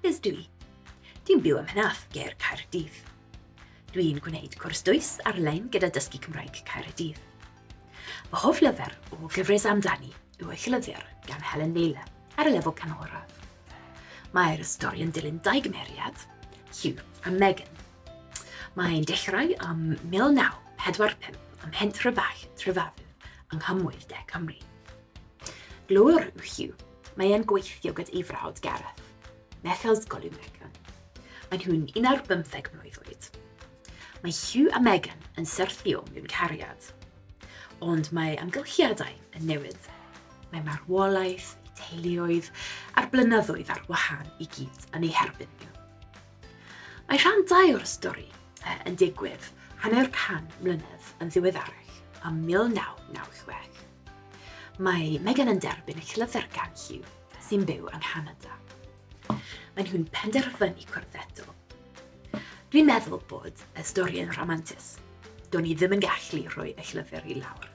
Liz dw i. Dwi'n byw ym Mhenarth ger Caerdydd. Dwi'n gwneud cwrs dwys ar-lein gyda Dysgu Cymraeg Caerdydd. Fy hoff lyfr o gyfres Amdani yw Y Llyfr gan Helen Naylor ar y lefel canolradd. Mae'r stori yn dilyn dau gymeriad, Hugh a Megan. Mae'n dechrau ym 1945 ym mhentre fach Trefafydd yng Nghymoedd De Cymru. Glöwr yw Hugh. Mae e'n gweithio gyda'i frawd Gareth. Merch ysgol yw Megan. Mae nhw'n un ar bymtheg mlwydd oed. Mae Hugh a Megan yn syrthio mewn cariad. Ond mae amgylchiadau yn newid. Mae marwolaeth, teuluoedd a'r blynyddoedd ar wahân i gyd yn eu herbyn nhw. Mae rhan 2 o'r stori yn digwydd hanner can mlynedd yn ddiweddarach ym 1996. Mae Megan yn derbyn llythyr gan Hugh, sy'n byw yng Nghanada. Mae nhw'n penderfynu cwrdd eto. Dwi'n meddwl bod y stori yn rhamantus. Do'n i ddim yn gallu rhoi y llyfr i lawr.